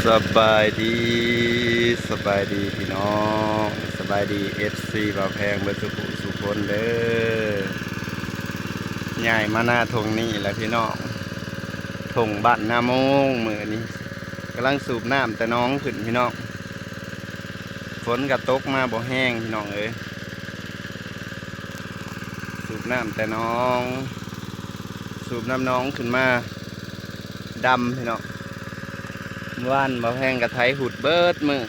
ສະບາຍດີ ສະບາຍດີພີ່ນ້ອງ ສະບາຍດີເອັຟຊີບ່າວແພງເບິດສູ່ຜູ້ສູ່ຄົນເດີ. ຍ້າຍມາໜ້າທົ່ງນີ້ແຫຼະພີ່ນ້ອງ ທົ່ງບ້ານນາໂມງ. ມື້ນີ້ກຳລັງສູບນ້ຳແຕ່ໜອງຂຶ້ນພີ່ນ້ອງ. ຝົນກໍຕົກມາບໍ່ແຮງພີ່ນ້ອງເອີຍ. ສູບນ້ຳແຕ່ໜອງ ສູບນ້ຳໜອງຂຶ້ນມາ ດຳພີ່ນ້ອງ. ເມື່ອວານບ່າວແພງກໍໄຖຫຸດເບິດມື້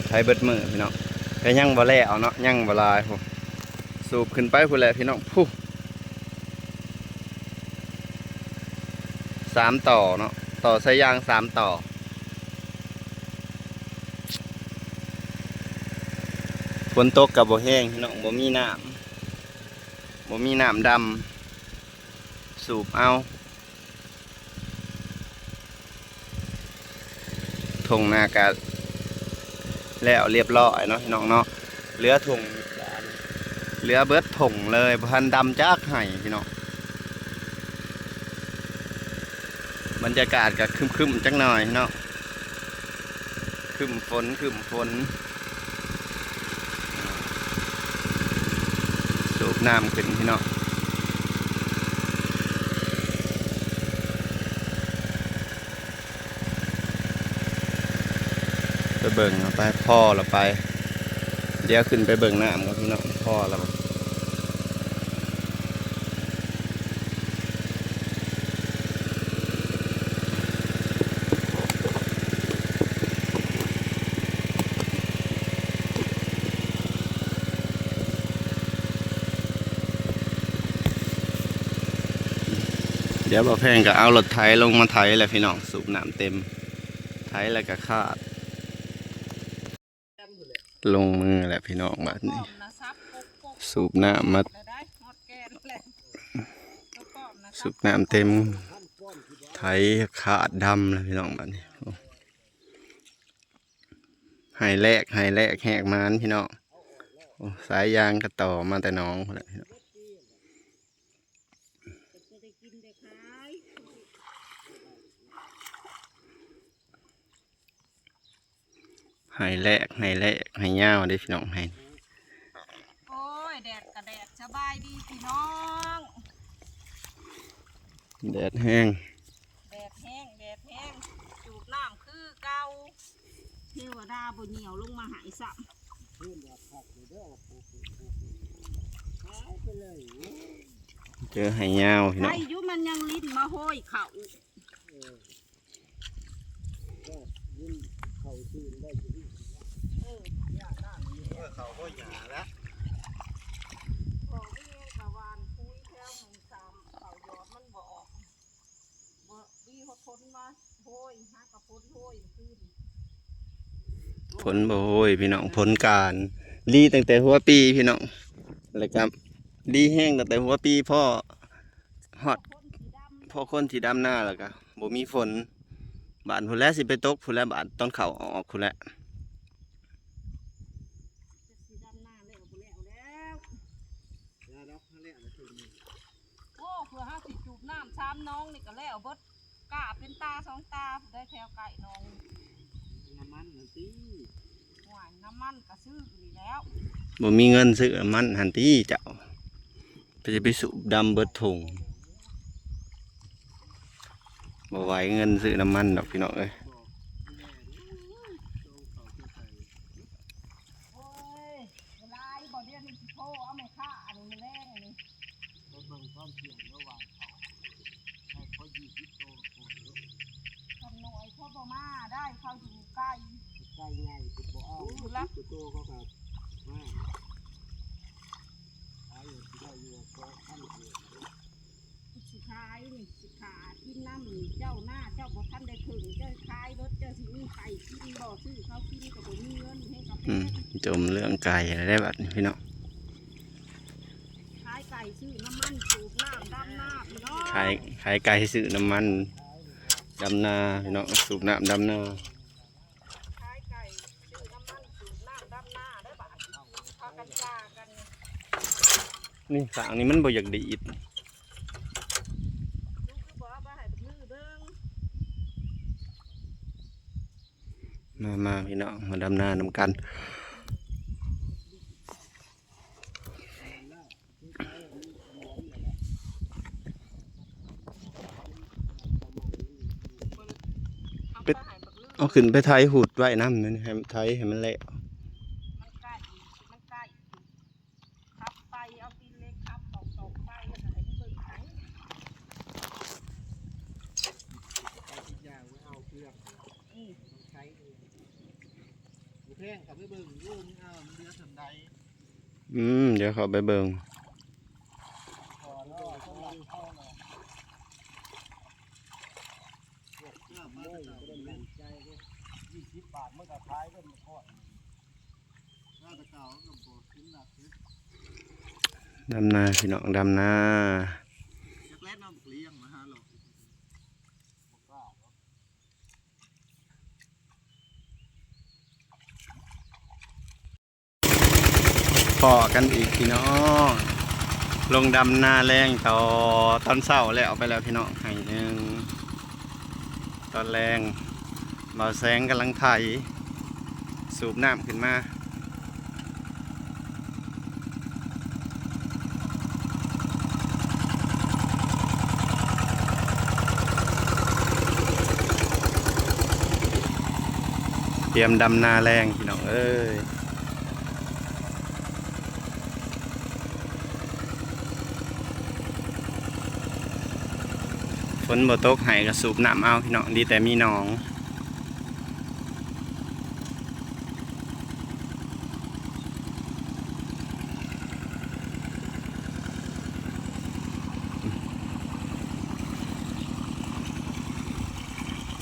ໄຖເບິດມື້ພີ່ນ້ອງ. ກໍຍັງບໍ່ແລ້ວເນາະ ຍັງບໍ່ຫຼາຍພຸ້ນ. ສູບຂຶ້ນໄປພຸ້ນແຫຼະພີ່ນ້ອງ ພຸ້ນ ສາມຕໍ່ເນາະ ຕໍ່ສາຍຢາງສາມຕໍ່. ຝົນຕົກກໍບໍ່ແຮງພີ່ນ້ອງ ບໍ່ມີນ້ຳ ບໍ່ມີນ້ຳດຳ ສູບເອົາ. ທົ່ງນາກໍແລ້ວລຽບລ້ອຍເນາະພີ່ນ້ອງເນາະ ເຫຼືອທົ່ງ ເຫຼືອເບິດທົ່ງເລີຍ ບໍ່ທັນດຳຈັກໄຮ່ພີ່ນ້ອງ. ບັນຍາກາດກໍຄຶ້ມໆຈັກໜ້ອຍເນາະ ຄຶ້ມຝົນ ຄຶ້ມຝົນ. ສູບນ້ຳຂຶ້ນພີ່ນ້ອງ ໄປເບິ່ງເອົາໄປ ພໍ້ລະໄປ. ດຽວຂຶ້ນໄປເບິ່ງນ້ຳກ່ອນພີ່ນ້ອງ ພໍ້ລະ. ດຽວບ່າວແພງກໍເອົາລົດໄຖລົງມາໄຖແຫຼະພີ່ນ້ອງ ສູບນ້ຳເຕັມ ໄຖແລ້ວກໍຄາດ. ລົງມືແຫຼະພີ່ນ້ອງ ບາດນີ້ ສູບນ້ຳມາ ສູບນ້ຳເຕັມ ໄຖຄາດດຳແລ້ວພີ່ນ້ອງ ບາດນີ້. ໄຮ່ແລກ ໄຮ່ແລກແຮກໝານພີ່ນ້ອງ. ໂອ້ ສາຍຢາງກໍຕໍ່ມາແຕ່ໜອງພຸ້ນແຫຼະພີ່ນ້ອງ. ໄຮ່ແລກ ໄຮ່ແລກ ໄຮ່ຍາວເດ້ພີ່ນ້ອງ ໄຮ່. ໂອ້ຍ ແດດກະແດດ ສະບາຍດີພີ່ນ້ອງ. ແດດແຮງ ແດດແຮງ ແດດແຮງ ສູບນ້ຳຄືເກົ່າ ເທວະດາບໍ່ຍ່ຽວລົງມາໃຫ້ຊ້ຳ. ເຈີໄຮ່ຍາວພີ່ນ້ອງ ໄດ້ຢູ່ ມັນຍັງຫຼິ້ນມາໂຫຍເຂົ້າ. ເອີ ເຂົ້າຊື່ໄດ້ຢູ່ ເອີ ເຂົ້າໂຫຍຫຍ້າແລ້ວ ບໍ່ມີກະຫວ່ານປຸ໋ຍແຖວໜຶ່ງສາມ ເຂົ້າຍອດມັນບໍ່ອອກ. ບໍ່ມີຮອດຄົນມາໂຫຍ ຫາກະຄົນໂຫຍຄືນ. ຝົນບໍ່ໂຫຍພີ່ນ້ອງ ຝົນການ ລີຕັ້ງແຕ່ຫົວປີພີ່ນ້ອງ ແລ້ວກະລີແຮງຕັ້ງແຕ່ຫົວປີ ພໍຮອດ ພໍຄົນຊິດຳນາແລ້ວກະບໍ່ມີຝົນ. ບາດພຸ້ນແຫຼະ ຊິໄປຕົກພຸ້ນແຫຼະ ບາດຕອນເຂົ້າອອກພຸ້ນແຫຼະ. ໂອ້ ເພື່ອເຮົາຊິສູບນ້ຳສາມໜອງນີ້ກໍແລ້ວເບິດ ກ້າເປັນຕາສອງຕາໄດ້ແຖວໃກ້ໜອງ. ນ້ຳມັນຫັ້ນຕິ ໂອ້ຍ ນ້ຳມັນກໍຊື້ນີ້ແລ້ວ ບໍ່ມີເງິນຊື້ນ້ຳມັນຫັ້ນຕິເຈົ້າ ໄປ ຈະໄປສູບດຳເບິດຖົງ ບໍ່ໄຫວເງິນຊື້ນ້ຳມັນດອກພີ່ນ້ອງເອີຍ. ໂອ້ຍ ຫຼາຍບໍ່ ດຽວນີ້ຊິໂທເອົາແມ່ຄ້າອັນມື້ແລງນີ້ ໄປເບິ່ງຕອນທ່ຽງແລ້ວວ່າເຂົາໄດ້ພໍຊາວໂຕກໍພໍຢູ່ ຄຳນ້ອຍພໍບໍ່ມາໄດ້ ເຂົາຢູ່ໄກ ໄກໃຫຍ່ບໍ່ເອົາ ລະໂຕເຂົາກໍມາ ຂາຍຢູ່ທີ່ໄດ້ຢູ່ສອງພັນ ຊິຂາຍນີ້ ຊິຂາຍກິນນຳນີ້ ເຈົ້ານາເຈົ້າບໍ່ທັນໄດ້ເພິ່ງ ເຈົ້າຂາຍເບິດ ເຈົ້າຊິມີໄກ່ກິນບໍ່ ຊື້ເຂົາກິນກໍບໍ່ມີເງິນ ເຮັດກະແພງ. ອືມ ຈົ່ມເລື່ອງໄກ່ແລ້ວເດ້ບັດນີ້ພີ່ນ້ອງ ຂາຍໄກ່ຊື້ນ້ຳມັນ ສູບນ້ຳດຳນາພີ່ນ້ອງ ຂາຍ ຂາຍໄກ່ຊື້ນ້ຳມັນດຳນາພີ່ນ້ອງ ສູບນ້ຳດຳນາ. ຂາຍໄກ່ຊື້ນ້ຳມັນ ສູບນ້ຳດຳນາເດີບາດນີ້ ພາກັນຢາກັນ. ນີ້ຂ້າງນີ້ມັນບໍ່ຢາກດີດ มา มาพี่น้อง มาดำนานำกัน ไป เอาขึ้นไปไถหุดไว้นำ ให้ไถให้มันแล้ว มันใกล้ มันใกล้ ขับไป เอาตีนเหล็กขับตอกๆไป แล้วก็ให้มันเบิ่งไถ ไปสิย่างมาเอาเครื่อง อืม ไถเอง บ่แพง เข้าไปเบิ่งอยู่ มันเอา มันเหลือส่ำใด อืม เดี๋ยวเข้าไปเบิ่ง ขอรอสำหรับเข้าเนาะ พวกเครื่องมาแต่เก่า โอ้ย บ่ได้มั่นใจเด้ ยี่สิบบาทมันก็ขายได้มันก่อน มาแต่เก่าก็บ่กินหนักเด้ ดำนาพี่น้อง ดำนา จักแลน้ำเลี้ยงมาหาหลอก พ้อกันอีกพี่น้อง ลงดำนาแลงต่อ ตอนเช้าแล้วไปแล้วพี่น้อง ไฮ่หนึ่ง ตอนแลง บ่าวแสงกำลังไถ สูบน้ำขึ้นมา เตรียมดำนาแลงพี่น้องเอ้ย ฝนบ่ตก ไฮ่ก็สูบน้ำเอาพี่น้อง ดีแต่มีหนอง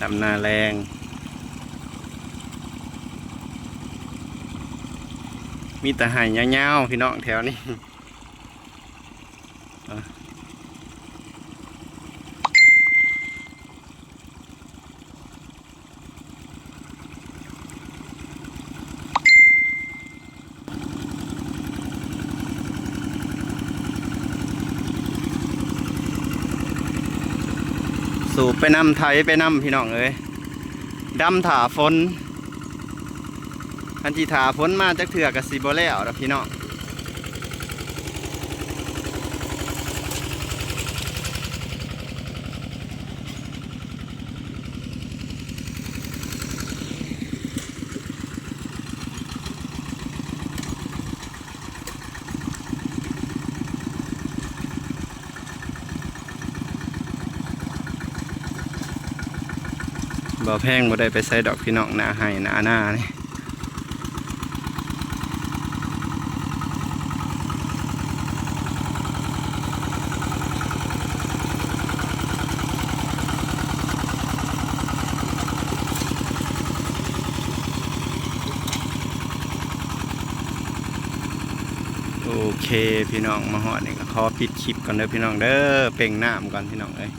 ดำนาแลง มีแต่ไฮ่ยาวๆ พี่น้องแถวนี้ สูบไปนำ ไถไปนำ พี่น้องเอ้ย ดำถ่าฝน คันสิถ่าฝนมาจักเทื่อก็สิบ่แล้วดอกพี่น้อง บ่าวแพงบ่ได้ไปไสดอกพี่น้อง หน้าไฮ่หน้านานี่ โอเค พี่น้อง มาฮอดนี่ก็ขอปิดคลิปก่อนเด้อพี่น้องเด้อ เป่งน้ำก่อนพี่น้องเอ้ย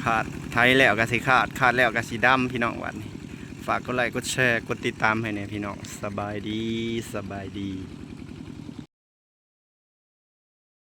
คาด ไถแล้วก็สิคาด คาดแล้วก็สิดำพี่น้อง บัดนี้ ฝากกดไลค์ กดแชร์ กดติดตามให้แหน่พี่น้อง สบายดี สบายดี